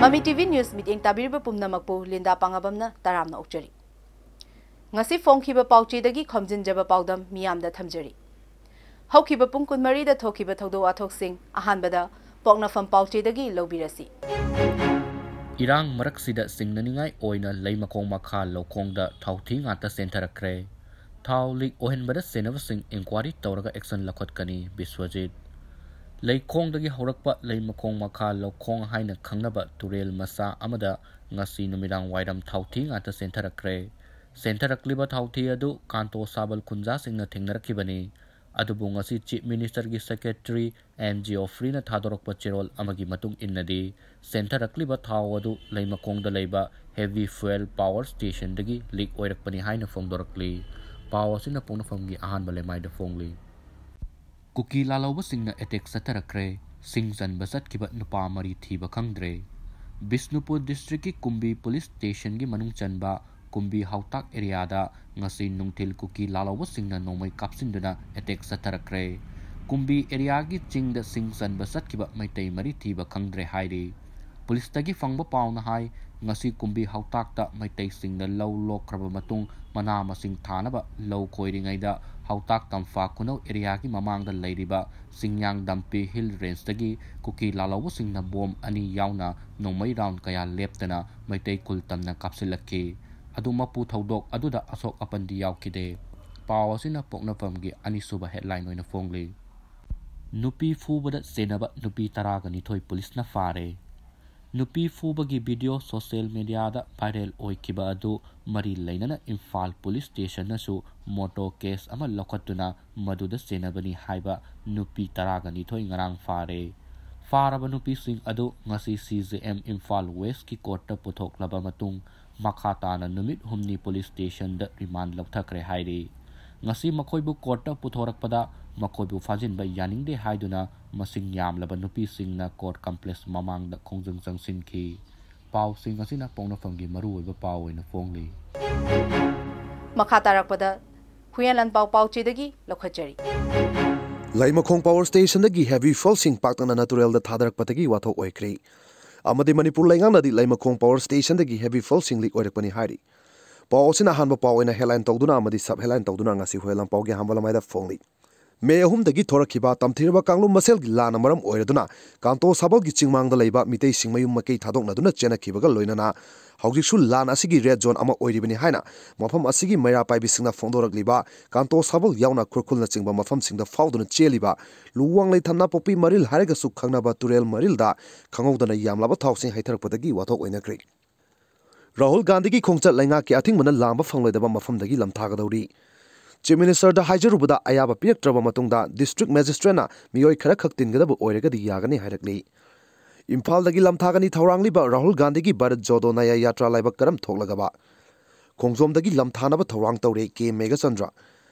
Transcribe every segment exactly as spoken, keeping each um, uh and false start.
ꯃꯃꯤ T V news ꯃꯤꯠꯌꯦꯡ ꯇꯥꯕꯤꯔꯤꯕ ꯄꯨꯝꯅꯃꯛꯄꯨ ꯂꯤꯟꯗꯥ ꯄꯥꯉꯥꯕꯝꯅ ꯇꯔꯥꯝꯅ ꯑꯣꯛꯆꯔꯤ꯫ ꯉꯁꯤ ꯐꯣꯡꯈꯤꯕ ꯄꯥꯎꯆꯦꯗꯒꯤ ꯈꯣꯝꯖꯤꯟꯖꯕ ꯄꯥꯎꯗꯝ ꯃꯤꯌꯥꯝꯗ ꯊꯝꯖꯔꯤ꯫ ꯍꯧꯈꯤꯕ ꯄꯨꯡ ꯀꯨꯟꯃꯔꯤꯗ ꯊꯣꯛꯈꯤꯕ ꯊꯧꯗꯣꯛ ꯋꯥꯊꯣꯛꯁꯤꯡ ꯑꯍꯥꯟꯕꯗ ꯄꯣꯛꯅꯐꯝ ꯄꯥꯎꯆꯦꯗꯒꯤ ꯂꯧꯕꯤꯔꯁꯤ꯫ ꯏꯔꯥꯡ ꯃꯔꯛꯁꯤꯗ ꯆꯤꯡꯅꯅꯤꯡꯉꯥꯏ ꯑꯣꯏꯅ ꯂꯩꯃꯈꯣꯡ ꯃꯈꯥ ꯂꯧꯈꯣꯡꯗ ꯊꯥꯎꯊꯤ ꯉꯥꯛꯇ ꯆꯦꯟꯊꯔꯛꯈ꯭ꯔꯦ꯫ ꯊꯥꯎ ꯂꯤꯛ ꯑꯣꯏꯍꯟꯕꯗ ꯆꯦꯟꯅꯕꯁꯤꯡ ꯏꯟꯀ꯭ꯋꯥꯔꯤ ꯇꯧꯔꯒ ꯑꯦꯛꯁꯟ ꯂꯧꯈꯠꯀꯅꯤ꯫ ꯕꯤꯁ꯭ꯋꯖꯤꯠ꯫ ꯂꯩꯈꯣꯡꯗꯒꯤ ꯍꯧꯔꯛꯄ ꯂꯩꯃꯈꯣꯡ ꯃꯈꯥ ꯂꯧꯈꯣꯡ ꯍꯥꯏꯅ ꯈꯪꯅꯕ ꯇꯨꯔꯦꯜ ꯃꯆꯥ ꯑꯃꯗ ꯉꯁꯤ ꯅꯨꯃꯤꯗꯥꯡ ꯋꯥꯏꯔꯝ ꯊꯥꯎꯊꯤ ꯉꯥꯛꯇ ꯆꯦꯟꯊꯔꯛꯈ꯭ꯔꯦ꯫ ꯆꯦꯟꯊꯔꯛꯂꯤꯕ ꯊꯥꯎꯊꯤ ꯑꯗꯨ ꯀꯥꯟꯇꯣ ꯁꯥꯕꯜ ꯈꯨꯟꯖꯥꯁꯤꯡꯅ ꯊꯦꯡꯅꯔꯛꯈꯤꯕꯅꯤ꯫ ꯑꯗꯨꯕꯨ ꯉꯁꯤ ꯆꯤꯐ ꯃꯤꯅꯤꯁꯇꯔꯒꯤ ꯁꯦꯀ꯭ꯔꯦꯇꯔꯤ ꯑꯦꯝ ꯖꯤ ꯑꯣꯐ꯭ꯔꯤꯅ ꯊꯥꯗꯣꯔꯛꯄ ꯆꯦꯔꯣꯜ ꯑꯃꯒꯤ ꯃꯇꯨꯡ ꯏꯟꯅꯗꯤ, ꯆꯦꯟꯊꯔꯛꯂꯤꯕ ꯊꯥꯎ ꯑꯗꯨ ꯂꯩꯃꯈꯣꯡꯗ ꯂꯩꯕ ꯍꯦꯚꯤ ꯐ꯭ꯌꯨꯑꯦꯜ ꯄꯥꯋꯔ ꯁ꯭ꯇꯦꯁꯟꯗꯒꯤ ꯂꯤꯛ ꯑꯣꯏꯔꯛꯄꯅꯤ ꯍꯥꯏꯅ ꯐꯣꯡꯗꯣꯔꯛꯂꯤ꯫ ꯄꯥꯎ ꯑꯁꯤꯅ ꯄꯣꯛꯅꯐꯝꯒꯤ ꯑꯍꯥꯟꯕ ꯂꯩꯃꯥꯏꯗ ꯐꯣꯡꯂꯤ꯫ ꯀꯨꯀꯤ ꯂꯥꯜꯍꯧꯕꯁꯤꯡꯅ ꯑꯦꯇꯦꯛ ꯆꯠꯊꯔꯛꯈ꯭ꯔꯦ꯫ ꯁꯤꯡ ꯆꯟꯕ ꯆꯠꯈꯤꯕ ꯅꯨꯄꯥ ꯃꯔꯤ ꯊꯤꯕ ꯈꯪꯗ꯭ꯔꯦ꯫ ꯕꯤꯁꯅꯨꯄꯨꯔ ꯗꯤꯁꯇ꯭ꯔꯤꯛꯀꯤ ꯀꯨꯝꯕꯤ ꯄꯨꯂꯤꯁ ꯁ꯭ꯇꯦꯁꯟꯒꯤ ꯃꯅꯨꯡ ꯆꯟꯕ ꯀꯨꯝꯕꯤ ꯍꯥꯎꯇꯥꯛ ꯑꯦꯔꯤꯌꯥꯗ ꯉꯁꯤ ꯅꯨꯡꯊꯤꯜ ꯀꯨꯀꯤ ꯂꯥꯜꯍꯧꯕꯁꯤꯡꯅ ꯅꯣꯡꯃꯩ ꯀꯥꯞꯁꯤꯟꯗꯨꯅ ꯑꯦꯇꯦꯛ ꯆꯠꯊꯔꯛꯈ꯭ꯔꯦ꯫ ꯀꯨꯝꯕꯤ ꯑꯦꯔꯤꯌꯥꯒꯤ ꯆꯤꯡꯗ ꯁꯤꯡ ꯆꯟꯕ ꯆꯠꯈꯤꯕ ꯃꯩꯇꯩ ꯃꯔꯤ ꯊꯤꯕ ꯈꯪꯗ꯭ꯔꯦ ꯍꯥꯏꯔꯤ꯫ ꯄꯨꯂꯤꯁꯇꯒꯤ ꯐꯪꯕ ꯄꯥꯎꯅ ꯍꯥꯏ, ꯉꯁꯤ ꯀꯨꯝꯕꯤ ꯍꯥꯎꯇꯥꯛꯇ ꯃꯩꯇꯩꯁꯤꯡꯅ ꯂꯧ ꯂꯣꯛꯈ꯭ꯔꯕ ꯃꯇꯨꯡ ꯃꯅꯥ ꯃꯁꯤꯡ ꯊꯥꯅꯕ ꯂꯧ ꯈꯣꯏꯔꯤꯉꯩꯗ ꯍꯥꯎꯇꯥꯛ ꯇꯝꯐꯥ ꯈꯨꯅꯧ ꯑꯦꯔꯤꯌꯥꯒꯤ ꯃꯃꯥꯡꯗ ꯂꯩꯔꯤꯕ ꯆꯤꯡꯌꯥꯡ ꯗꯝꯄꯤ ꯍꯤꯜ ꯔꯦꯟꯖꯇꯒꯤ ꯀꯨꯀꯤ ꯂꯥꯜꯍꯧꯕꯁꯤꯡꯅ ꯕꯣꯝ ꯑꯅꯤ ꯌꯥꯎꯅ ꯅꯣꯡꯃꯩ ꯔꯥꯎꯟ ꯀꯌꯥ ꯂꯦꯞꯇꯅ ꯃꯩꯇꯩ ꯈꯨꯜ ꯇꯝꯅ ꯀꯥꯞꯁꯤꯜꯂꯛꯈꯤ꯫ ꯑꯗꯨ ꯃꯄꯨ ꯊꯧꯗꯣꯛ ꯑꯗꯨꯗ ꯑꯁꯣꯛ ꯑꯄꯟꯗꯤ ꯌꯥꯎꯈꯤꯗꯦ꯫ ꯄꯥꯎ ꯑꯁꯤꯅ ꯄꯣꯛꯅꯐꯝꯒꯤ ꯑꯅꯤꯁꯨꯕ ꯍꯦꯗꯂꯥꯏꯟ ꯑꯣꯏꯅ ꯐꯣꯡꯂꯤ꯫ ꯅꯨꯄꯤ ꯐꯨꯕꯗ ꯆꯦꯟꯅꯕ ꯅꯨꯄꯤ ꯇꯔꯥꯒ ꯅꯤꯊꯣꯏ ꯄꯨꯂꯤꯁꯅ ꯐꯥꯔꯦ꯫ ꯅꯨꯄꯤ ꯐꯨꯕꯒꯤ ꯚꯤꯗꯤꯑꯣ ꯁꯣꯁꯤꯌꯦꯜ ꯃꯤꯗꯤꯌꯥꯗ ꯚꯥꯏꯔꯦꯜ ꯑꯣꯏꯈꯤꯕ ꯑꯗꯨ ꯃꯔꯤ ꯂꯩꯅꯅ ꯏꯝꯐꯥꯜ ꯄꯨꯂꯤꯁ ꯁ꯭ꯇꯦꯁꯟꯅꯁꯨ ꯃꯣꯇꯣ ꯀꯦꯁ ꯑꯃ ꯂꯧꯈꯠꯇꯨꯅ ꯃꯗꯨꯗ ꯆꯦꯟꯅꯕꯅꯤ ꯍꯥꯏꯕ ꯅꯨꯄꯤ ꯇꯔꯥꯒ ꯅꯤꯊꯣꯏ ꯉꯔꯥꯡ ꯐꯥꯔꯦ꯫ ꯐꯥꯔꯕ ꯅꯨꯄꯤꯁꯤꯡ ꯑꯗꯨ ꯉꯁꯤ ꯁꯤ ꯖꯦ ꯑꯦꯝ ꯏꯝꯐꯥꯜ ꯋꯦꯁꯀꯤ ꯀꯣꯔꯠꯇ ꯄꯨꯊꯣꯛꯂꯕ ꯃꯇꯨꯡ, ꯃꯈꯥ ꯇꯥꯅ ꯅꯨꯃꯤꯠ ꯍꯨꯝꯅꯤ ꯄꯨꯂꯤꯁ ꯁ꯭ꯇꯦꯁꯟꯗ ꯔꯤꯃꯥꯟ ꯂꯧꯊꯈ꯭ꯔꯦ ꯍꯥꯏꯔꯤ꯫ ꯉꯁꯤ ꯃꯈꯣꯏꯕꯨ ꯀꯣꯔꯠꯇ ꯄꯨꯊꯣꯔꯛꯄꯗ ꯃꯈꯣꯏꯕꯨ ꯐꯥꯖꯤꯟꯕ ꯌꯥꯅꯤꯡꯗꯦ ꯍꯥꯏꯗꯨꯅ ꯃꯁꯤꯡ ꯌꯥꯝꯂꯕ ꯅꯨꯄꯤꯁꯤꯡꯅ ꯀꯣꯔꯠ ꯀꯝꯄ꯭ꯂꯦꯛꯁ ꯃꯃꯥꯡꯗ ꯈꯣꯡꯖꯪ ꯆꯪꯁꯤꯟꯈꯤ꯫ ꯄꯥꯎꯁꯤꯡ ꯑꯁꯤꯅ ꯄꯣꯛꯅꯐꯝꯒꯤ ꯃꯔꯨꯑꯣꯏꯕ ꯄꯥꯎ ꯑꯣꯏꯅ ꯐꯣꯡꯂꯤ꯫ ꯃꯈꯥ ꯇꯥꯔꯛꯄꯗ ꯍꯨꯏꯌꯦꯟ ꯂꯥꯟꯄꯥꯎ ꯄꯥꯎꯆꯦꯗꯒꯤ ꯂꯧꯈꯠꯆꯔꯤ꯫ ꯂꯩꯃꯈꯣꯡ ꯄꯥꯋꯔ ꯁ꯭ꯇꯦꯁꯟꯗꯒꯤ ꯍꯦꯚꯤ ꯐ꯭ꯌꯨꯜꯁꯤꯡ ꯄꯥꯛꯇꯛꯅꯅ ꯇꯨꯔꯦꯜꯗ ꯊꯥꯗꯔꯛꯄꯗꯒꯤ ꯋꯥꯊꯣꯛ ꯑꯣꯏꯈ꯭ꯔꯦ꯫ ꯑꯃꯗꯤ ꯃꯅꯤꯄꯨꯔ ꯂꯩꯉꯥꯛꯅꯗꯤ ꯂꯩꯃꯈꯣꯡ power stationꯗꯒꯤ heavy fuelꯁꯤꯡ leak ꯑꯣꯏꯔꯛꯄꯅꯤ ꯍꯥꯏꯔꯤ꯫ ꯄꯥꯎ ꯑꯁꯤꯅ ꯑꯍꯥꯟꯕ ꯄꯥꯎ ꯑꯣꯏꯅ headline ꯇꯧꯗꯨꯅ ꯑꯃꯗꯤ sub headline ꯇꯧꯗꯨꯅ ꯉꯁꯤ ꯍꯨꯏꯌꯦꯟ ꯂꯥꯟꯄꯥꯎꯒꯤ ꯑꯍꯥꯟꯕ ꯂꯃꯥꯏꯗ ꯐꯣꯡꯂꯤ꯫ ꯃꯦ ꯑꯍꯨꯝꯗꯒꯤ ꯊꯣꯔꯛꯈꯤꯕ ꯇꯝꯊꯤꯔꯕ ꯀꯥꯡꯂꯨꯞ ꯃꯁꯦꯜꯒꯤ ꯂꯥꯟꯅ ꯃꯔꯝ ꯑꯣꯏꯔꯗꯨꯅ ꯀꯥꯟꯇꯣ ꯁꯥꯕꯜꯒꯤ ꯆꯤꯡꯃꯥꯡꯗ ꯂꯩꯕ ꯃꯤꯇꯩꯁꯤꯡ ꯃꯌꯨꯝ ꯃꯀꯩ ꯊꯥꯗꯣꯛꯅꯗꯨꯅ ꯆꯦꯟꯅꯈꯤꯕꯒ ꯂꯣꯏꯅꯅ ꯍꯧꯖꯤꯛꯁꯨ ꯂꯥꯟ ꯑꯁꯤꯒꯤ red zone ꯑꯃ ꯑꯣꯏꯔꯤꯕꯅꯤ ꯍꯥꯏꯅ ꯃꯐꯝ ꯑꯁꯤꯒꯤ ꯃꯩꯔꯥ ꯄꯥꯏꯕꯤꯁꯤꯡꯅ ꯐꯣꯡꯗꯣꯔꯛꯂꯤꯕ ꯀꯥꯟꯇꯣ ꯁꯥꯕꯜ ꯌꯥꯎꯅ ꯈꯨꯔꯈꯨꯜꯅꯆꯤꯡꯕ ꯃꯐꯝꯁꯤꯡꯗ ꯐꯥꯎꯗꯨꯅ ꯆꯦꯜꯂꯤꯕ ꯂꯨꯋꯥꯡꯂꯩ ꯊꯝꯅꯥꯄꯣꯛꯄꯤ ꯃꯔꯤꯜ ꯍꯥꯏꯔꯒꯁꯨ ꯈꯪꯅꯕ ꯇꯨꯔꯦꯜ ꯃꯔꯤꯜꯗ ꯈꯪꯍꯧꯗꯅ ꯌꯥꯝꯂꯕ ꯊꯥꯎꯁꯤꯡ ꯍꯩꯊꯔꯛꯄꯗꯒꯤ ꯋꯥꯊꯣꯛ ꯑꯣꯏꯅꯈ꯭ꯔꯦ꯫ ꯔꯥꯍꯨꯜ ꯒꯥꯟꯙꯤꯒꯤ ꯈꯣꯡꯆꯠ ꯂꯩꯉꯥꯛꯀꯤ ꯑꯊꯤꯡꯕꯅ ꯂꯥꯝꯕ ꯐꯪꯂꯣꯏꯗꯕ ꯃꯐꯝꯗꯒꯤ ꯂꯝꯊꯥꯒꯗꯧꯔꯤ꯫ Chief Ministerꯗ ꯍꯥꯏꯖꯔꯨꯕꯗ ꯑꯌꯥꯕ ꯄꯤꯔꯛꯇ꯭ꯔꯕ ꯃꯇꯨꯡꯗ district magistrateꯅ ꯃꯤꯑꯣꯏ ꯈꯔꯈꯛ ꯇꯤꯟꯒꯗꯕ ꯑꯣꯏꯔꯒꯗꯤ ꯌꯥꯒꯅꯤ ꯍꯥꯏꯔꯛꯂꯤ꯫ ꯏꯝꯐꯥꯜꯗꯒꯤ ꯂꯝꯊꯥꯒꯅꯤ ꯊꯧꯔꯥꯡꯂꯤꯕ ꯔꯥꯍꯨꯜ ꯒꯥꯟꯙꯤꯒꯤ ꯚꯥꯔꯠ ꯖꯣꯗꯣ ꯅꯌꯥ ꯌꯥꯇ꯭ꯔꯥ ꯂꯥꯏꯕꯛ ꯀꯔꯝ ꯊꯣꯛꯂꯒꯕ? ꯈꯣꯡꯖꯣꯝꯗꯒꯤ ꯂꯝꯊꯥꯅꯕ ꯊꯧꯔꯥꯡ ꯇꯧꯔꯦ ꯀꯦ ꯃꯦꯘꯆꯟꯗ꯭ꯔ꯫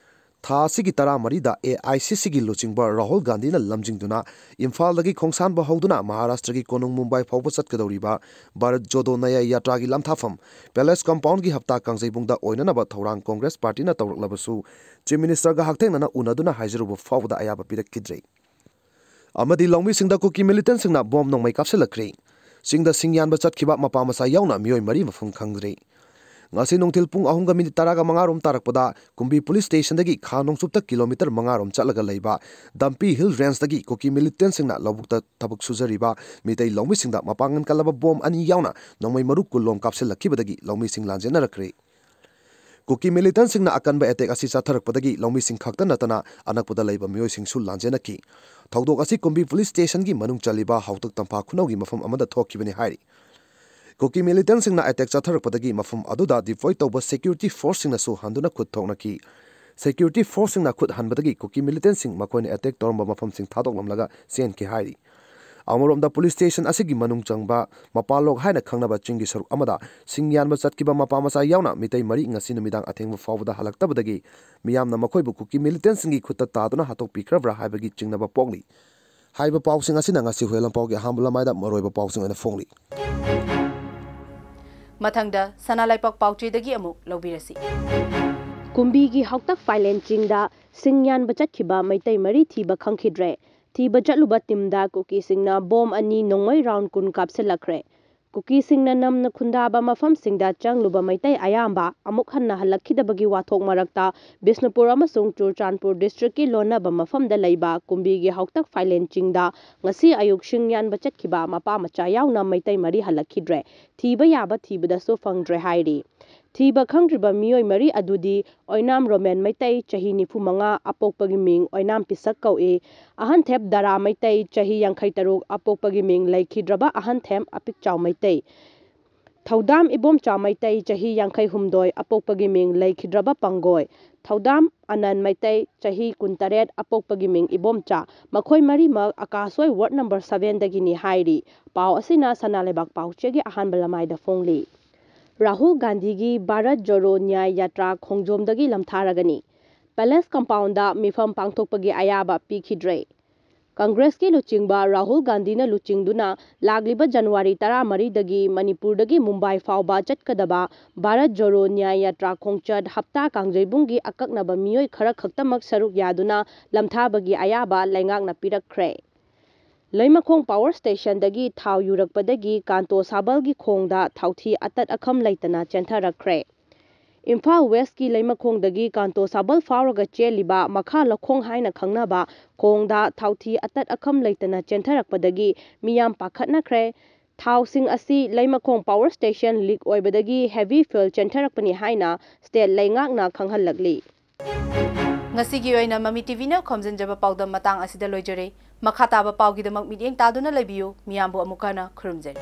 ꯊꯥ ꯑꯁꯤꯒꯤ ꯇꯔꯥꯃꯔꯤꯗ ꯑꯦ ꯑꯥꯏ ꯁꯤ ꯁꯤꯒꯤ ꯂꯨꯆꯤꯡꯕ ꯔꯥꯍꯨꯜ ꯒꯥꯟꯙꯤꯅ ꯂꯝꯖꯤꯡꯗꯨꯅ ꯏꯝꯐꯥꯜꯗꯒꯤ ꯈꯣꯡꯁꯥꯟꯕ ꯍꯧꯗꯨꯅ ꯃꯍꯥꯔꯥꯁꯇ꯭ꯔꯒꯤ ꯀꯣꯅꯨꯡ ꯃꯨꯝꯕꯥꯏ ꯐꯥꯎꯕ ꯆꯠꯀꯗꯧꯔꯤꯕ ꯚꯥꯔꯠ ꯖꯣꯗꯣ ꯅꯌꯥ ꯌꯥꯇ꯭ꯔꯥꯒꯤ ꯂꯝꯊꯥꯐꯝ Palace Compoundꯒꯤ ꯍꯞꯇꯥ ꯀꯥꯡꯖꯩꯕꯨꯡꯗ ꯑꯣꯏꯅꯅꯕ ꯊꯧꯔꯥꯡ Congress Partyꯅ ꯇꯧꯔꯛꯂꯕꯁꯨ Chief Ministerꯒ ꯍꯛꯊꯦꯡꯅꯅ ꯎꯅꯗꯨꯅ ꯍꯥꯏꯖꯔꯨꯕ ꯐꯥꯎꯕꯗ ꯑꯌꯥꯕ ꯄꯤꯔꯛꯈꯤꯗ꯭ꯔꯦ꯫ ꯑꯃꯗꯤ ꯂꯧꯃꯤꯁꯤꯡꯗ ꯀꯨꯀꯤ militantꯁꯤꯡꯅ ꯕꯣꯝ ꯅꯣꯡꯃꯩ ꯀꯥꯞꯁꯤꯜꯂꯛꯈ꯭ꯔꯦ꯫ ꯆꯤꯡꯗ ꯁꯤꯡ ꯌꯥꯟꯕ ꯆꯠꯈꯤꯕ ꯃꯄꯥ ꯃꯆꯥ ꯌꯥꯎꯅ ꯃꯤꯑꯣꯏ ꯃꯔꯤ ꯃꯐꯝ ꯈꯪꯗ꯭ꯔꯦ꯫ ꯉꯁꯤ ꯅꯨꯡꯊꯤꯜ ꯄꯨꯡ ꯑꯍꯨꯝꯒ ꯃꯤꯅꯤꯠ ꯇꯔꯥꯒ ꯃꯉꯥ ꯔꯣꯝ ꯇꯥꯔꯛꯄꯗ ꯀꯨꯝꯕꯤ police stationꯗꯒꯤ ꯈꯥ ꯅꯣꯡꯆꯨꯞꯇ kilometre ꯃꯉꯥ ꯔꯣꯝ ꯆꯠꯂꯒ ꯂꯩꯕ ꯗꯝꯄꯤ Hill Rangeꯇꯒꯤ ꯀꯨꯀꯤ militantꯁꯤꯡꯅ ꯂꯧꯕꯨꯛꯇ ꯊꯕꯛ ꯁꯨꯖꯔꯤꯕ ꯃꯤꯇꯩ ꯂꯧꯃꯤꯁꯤꯡꯗ ꯃꯄꯥꯡꯒꯜ ꯀꯜꯂꯕ ꯕꯣꯝ ꯑꯅꯤ ꯌꯥꯎꯅ ꯅꯣꯡꯃꯩ ꯃꯔꯨ ꯀꯨꯟ ꯂꯣꯝ ꯀꯥꯞꯁꯤꯜꯂꯛꯈꯤꯕꯗꯒꯤ ꯂꯧꯃꯤꯁꯤꯡ ꯂꯥꯟꯖꯦꯟꯅꯔꯛꯈ꯭ꯔꯦ꯫ ꯀꯨꯀꯤ militantꯁꯤꯡꯅ ꯑꯀꯟꯕ attack ꯑꯁꯤ ꯆꯠꯊꯔꯛꯄꯗꯒꯤ ꯂꯧꯃꯤꯁꯤꯡ ꯈꯛꯇ ꯅꯠꯇꯅ ꯑꯅꯛꯄꯗ ꯂꯩꯕ ꯃꯤꯑꯣꯏꯁꯤꯡꯁꯨ ꯂꯥꯟꯖꯦꯟꯅꯈꯤ꯫ ꯊꯧꯗꯣꯛ ꯑꯁꯤ ꯀꯨꯝꯕꯤ police stationꯒꯤ ꯃꯅꯨꯡ ꯆꯜꯂꯤꯕ ꯍꯥꯎꯇꯛ ꯇꯝꯐꯥ ꯈꯨꯅꯧꯒꯤ ꯃꯐꯝ ꯑꯃꯗ ꯊꯣꯛꯈꯤꯕꯅꯤ ꯍꯥꯏꯔꯤ꯫ ꯀꯨꯀꯤ militantꯁꯤꯡꯅ attack ꯆꯠꯊꯔꯛꯄꯗꯒꯤ ꯃꯐꯝ ꯑꯗꯨꯗ deploy ꯇꯧꯕ security forceꯁꯤꯡꯅꯁꯨ ꯍꯟꯗꯨꯅ ꯈꯨꯠ ꯊꯣꯛꯅꯈꯤ꯫ Security forceꯁꯤꯡꯅ ꯈꯨꯠ ꯍꯟꯕꯗꯒꯤ ꯀꯨꯀꯤ militantꯁꯤꯡ ꯃꯈꯣꯏꯅ attack ꯇꯧꯔꯝꯕ ꯃꯐꯝꯁꯤꯡ ꯊꯥꯗꯣꯛꯂꯝꯂꯒ ꯆꯦꯟꯈꯤ ꯍꯥꯏꯔꯤ꯫ ꯑꯃꯔꯣꯝꯗ police station ꯑꯁꯤꯒꯤ ꯃꯅꯨꯡ ꯆꯪꯕ ꯃꯄꯥꯜꯂꯣꯛ ꯍꯥꯏꯅ ꯈꯪꯅꯕ ꯆꯤꯡꯒꯤ ꯁꯔꯨꯛ ꯑꯃꯗ ꯁꯤꯡ ꯌꯥꯟꯕ ꯆꯠꯈꯤꯕ ꯃꯄꯥ ꯃꯆꯥ ꯌꯥꯎꯅ ꯃꯤꯇꯩ ꯃꯔꯤ ꯉꯁꯤ ꯅꯨꯃꯤꯗꯥꯡ ꯑꯊꯦꯡꯕ ꯐꯥꯎꯕꯗ ꯍꯜꯂꯛꯇꯕꯗꯒꯤ ꯃꯤꯌꯥꯝꯅ ꯃꯈꯣꯏꯕꯨ ꯀꯨꯀꯤ militantꯁꯤꯡꯒꯤ ꯈꯨꯠꯇ ꯇꯥꯗꯨꯅ ꯍꯥꯠꯇꯣꯛꯄꯤꯈ꯭ꯔꯕ꯭ꯔꯥ ꯍꯥꯏꯕꯒꯤ ꯆꯤꯡꯅꯕ ꯄꯣꯛꯂꯤ꯫ ꯍꯥꯏꯔꯤꯕ ꯄꯥꯎꯁꯤꯡ ꯑꯁꯤꯅ ꯉꯁꯤ ꯍꯨꯏꯌꯦꯟ ꯂꯥꯟꯄꯥꯎꯒꯤ ꯑꯍꯥꯟꯕ ꯂꯃꯥꯏꯗ ꯃꯔꯨꯑꯣꯏꯕ ꯄꯥꯎꯁꯤꯡ ꯑꯣꯏꯅ ꯐꯣꯡꯂꯤ꯫ ꯃꯊꯪꯗ ꯁꯅꯥ ꯂꯩꯄꯥꯛ ꯄꯥꯎꯆꯦꯗꯒꯤ ꯑꯃꯨꯛ ꯂꯧꯕꯤꯔꯁꯤ꯫ ꯀꯨꯝꯕꯤꯒꯤ ꯍꯥꯎꯇꯛ ꯐꯥꯏꯂꯦꯟ ꯆꯤꯡꯗ ꯁꯤꯡ ꯌꯥꯟꯕ ꯆꯠꯈꯤꯕ ꯃꯩꯇꯩ ꯃꯔꯤ ꯊꯤꯕ ꯈꯪꯈꯤꯗ꯭ꯔꯦ꯫ ꯊꯤꯕ ꯆꯠꯂꯨꯕ ꯇꯤꯝꯗ ꯀꯨꯀꯤꯁꯤꯡꯅ ꯕꯣꯝ ꯑꯅꯤ ꯅꯣꯡꯃꯩ ꯔꯥꯎꯟ ꯀꯨꯟ ꯀꯥꯞꯁꯤꯜꯂꯛꯈ꯭ꯔꯦ꯫ ꯀꯨꯀꯤꯁꯤꯡꯅ ꯅꯝꯅ ꯈꯨꯟꯗꯥꯕ ꯃꯐꯝꯁꯤꯡꯗ ꯆꯪꯂꯨꯕ ꯃꯩꯇꯩ ꯑꯌꯥꯝꯕ ꯑꯃꯨꯛ ꯍꯟꯅ ꯍꯜꯂꯛꯈꯤꯗꯕꯒꯤ ꯋꯥꯊꯣꯛ ꯃꯔꯛꯇ ꯕꯤꯁꯅꯨꯄꯨꯔ ꯑꯃꯁꯨꯡ ꯆꯨꯔꯆꯥꯟꯄꯨꯔ ꯗꯤꯁꯇ꯭ꯔꯤꯛꯀꯤ ꯂꯣꯟꯅꯕ ꯃꯐꯝꯗ ꯂꯩꯕ ꯀꯨꯝꯕꯤꯒꯤ ꯍꯥꯎꯇꯛ ꯐꯥꯏꯂꯦꯟ ꯆꯤꯡꯗ ꯉꯁꯤ ꯑꯌꯨꯛ ꯁꯤꯡ ꯌꯥꯟꯕ ꯆꯠꯈꯤꯕ ꯃꯄꯥ ꯃꯆꯥ ꯌꯥꯎꯅ ꯃꯩꯇꯩ ꯃꯔꯤ ꯍꯜꯂꯛꯈꯤꯗ꯭ꯔꯦ꯫ ꯊꯤꯕ ꯌꯥꯕ ꯊꯤꯕꯗꯁꯨ ꯐꯪꯗ꯭ꯔꯦ ꯍꯥꯏꯔꯤ꯫ ꯊꯤꯕ ꯈꯪꯗ꯭ꯔꯤꯕ ꯃꯤꯑꯣꯏ ꯃꯔꯤ ꯑꯗꯨꯗꯤ ꯑꯣꯏꯅꯥꯝ ꯔꯣꯃꯦꯟ ꯃꯩꯇꯩ, ꯆꯍꯤ ꯅꯤꯐꯨ ꯃꯉꯥ, ꯑꯄꯣꯛꯄꯒꯤ ꯃꯤꯡ ꯑꯣꯏꯅꯥꯝ ꯄꯤꯁꯛ ꯀꯧꯏ꯫ ꯑꯍꯟꯊꯦꯞ ꯗꯥꯔꯥ ꯃꯩꯇꯩ, ꯆꯍꯤ ꯌꯥꯡꯈꯩ ꯇꯔꯨꯛ, ꯑꯄꯣꯛꯄꯒꯤ ꯃꯤꯡ ꯂꯩꯈꯤꯗ꯭ꯔꯕ ꯑꯍꯟꯊꯦꯝ ꯑꯄꯤꯛꯆꯥꯎ ꯃꯩꯇꯩ꯫ ꯊꯧꯗꯥꯝ ꯏꯕꯣꯝꯆꯥ ꯃꯩꯇꯩ, ꯆꯍꯤ ꯌꯥꯡꯈꯩ ꯍꯨꯝꯗꯣꯏ, ꯑꯄꯣꯛꯄꯒꯤ ꯃꯤꯡ ꯂꯩꯈꯤꯗ꯭ꯔꯕ ꯄꯥꯡꯒꯣꯏ꯫ ꯊꯧꯗꯥꯝ ꯑꯅꯟ ꯃꯩꯇꯩ, ꯆꯍꯤ ꯀꯨꯟꯇꯔꯦꯠ, ꯑꯄꯣꯛꯄꯒꯤ ꯃꯤꯡ ꯏꯕꯣꯝꯆꯥ꯫ ꯃꯈꯣꯏ ꯃꯔꯤꯃꯛ ꯑꯀꯥꯁꯣꯏ ꯋꯥꯔꯗ ꯅꯝꯕꯔ ꯁꯚꯦꯟꯗꯒꯤꯅꯤ ꯍꯥꯏꯔꯤ꯫ ꯄꯥꯎ ꯑꯁꯤꯅ ꯁꯅꯥ ꯂꯩꯕꯥꯛ ꯄꯥꯎꯆꯦꯒꯤ ꯑꯍꯥꯟꯕ ꯂꯃꯥꯏꯗ ꯐꯣꯡꯂꯤ꯫ ꯔꯥꯍꯨꯜ ꯒꯥꯟꯙꯤꯒꯤ ꯚꯥꯔꯠ ꯖꯣꯔꯣ ꯅ꯭ꯌꯥꯌ ꯌꯥꯇ꯭ꯔꯥ ꯈꯣꯡꯖꯣꯝꯗꯒꯤ ꯂꯝꯊꯥꯔꯒꯅꯤ꯫ ꯄꯦꯂꯦꯁ ꯀꯝꯄꯥꯎꯟꯗ ꯃꯤꯐꯝ ꯄꯥꯡꯊꯣꯛꯄꯒꯤ ꯑꯌꯥꯕ ꯄꯤꯈꯤꯗ꯭ꯔꯦ꯫ ꯀꯪꯒ꯭ꯔꯦꯁꯀꯤ ꯂꯨꯆꯤꯡꯕ ꯔꯥꯍꯨꯜ ꯒꯥꯟꯙꯤꯅ ꯂꯨꯆꯤꯡꯗꯨꯅ ꯂꯥꯛꯂꯤꯕ ꯖꯅꯋꯥꯔꯤ ꯇꯔꯥꯃꯔꯤꯗꯒꯤ ꯃꯅꯤꯄꯨꯔꯗꯒꯤ ꯃꯨꯝꯕꯥꯏ ꯐꯥꯎꯕ ꯆꯠꯀꯗꯕ ꯚꯥꯔꯠ ꯖꯣꯔꯣ ꯅ꯭ꯌꯥꯌ ꯌꯥꯇ꯭ꯔꯥ ꯈꯣꯡꯆꯠ ꯍꯞꯇꯥ ꯀꯥꯡꯖꯩꯕꯨꯡꯒꯤ ꯑꯀꯛꯅꯕ ꯃꯤꯑꯣꯏ ꯈꯔ ꯈꯛꯇꯃꯛ ꯁꯔꯨꯛ ꯌꯥꯗꯨꯅ ꯂꯝꯊꯥꯕꯒꯤ ꯑꯌꯥꯕ ꯂꯩꯉꯥꯛꯅ ꯄꯤꯔꯛꯈ꯭ꯔꯦ꯫ ꯂꯩꯃꯈꯣꯡ ꯄꯥꯋꯔ ꯁ꯭ꯇꯦꯁꯟꯗꯒꯤ ꯊꯥꯎ ꯌꯨꯔꯛꯄꯗꯒꯤ ꯀꯥꯟꯇꯣ ꯁꯥꯕꯜꯒꯤ ꯈꯣꯡꯗ ꯊꯥꯎꯊꯤ ꯑꯇꯠ ꯑꯈꯝ ꯂꯩꯇꯅ ꯆꯦꯟꯊꯔꯛꯈ꯭ꯔꯦ꯫ ꯏꯝꯐꯥꯜ ꯋꯦꯁꯀꯤ ꯂꯩꯃꯈꯣꯡꯗꯒꯤ ꯀꯥꯟꯇꯣ ꯁꯥꯕꯜ ꯐꯥꯎꯔꯒ ꯆꯦꯜꯂꯤꯕ ꯃꯈꯥ ꯂꯧꯈꯣꯡ ꯍꯥꯏꯅ ꯈꯪꯅꯕ ꯈꯣꯡꯗ ꯊꯥꯎꯊꯤ ꯑꯇꯠ ꯑꯈꯝ ꯂꯩꯇꯅ ꯆꯦꯟꯊꯔꯛꯄꯗꯒꯤ ꯃꯤꯌꯥꯝ ꯄꯥꯈꯠꯅꯈ꯭ꯔꯦ꯫ ꯊꯥꯎꯁꯤꯡ ꯑꯁꯤ ꯂꯩꯃꯈꯣꯡ ꯄꯥꯋꯔ ꯁ꯭ꯇꯦꯁꯟ ꯂꯤꯛ ꯑꯣꯏꯕꯗꯒꯤ ꯍꯦꯚꯤ ꯐ꯭ꯌꯨꯜ ꯆꯦꯟꯊꯔꯛꯄꯅꯤ ꯍꯥꯏꯅ ꯁ꯭ꯇꯦꯠ ꯂꯩꯉꯥꯛꯅ ꯈꯪꯍꯜꯂꯛꯂꯤ꯫ ꯉꯁꯤꯒꯤ ꯑꯣꯏꯅ ꯃꯃꯤ ꯇꯤꯚꯤꯅ ꯈꯣꯝꯖꯤꯟꯖꯕ ꯄꯥꯎꯗꯝ ꯃꯇꯥꯡ ꯑꯁꯤꯗ ꯂꯣꯏꯖꯔꯦ꯫ ꯃꯈꯥ ꯇꯥꯕ ꯄꯥꯎꯒꯤꯗꯃꯛ ꯃꯤꯠꯌꯦꯡ ꯇꯥꯗꯨꯅ ꯂꯩꯕꯤꯌꯨ꯫ ꯃꯤꯌꯥꯝꯕꯨ ꯑꯃꯨꯛ ꯍꯟꯅ ꯈꯨꯔꯨꯝꯖꯔꯤ꯫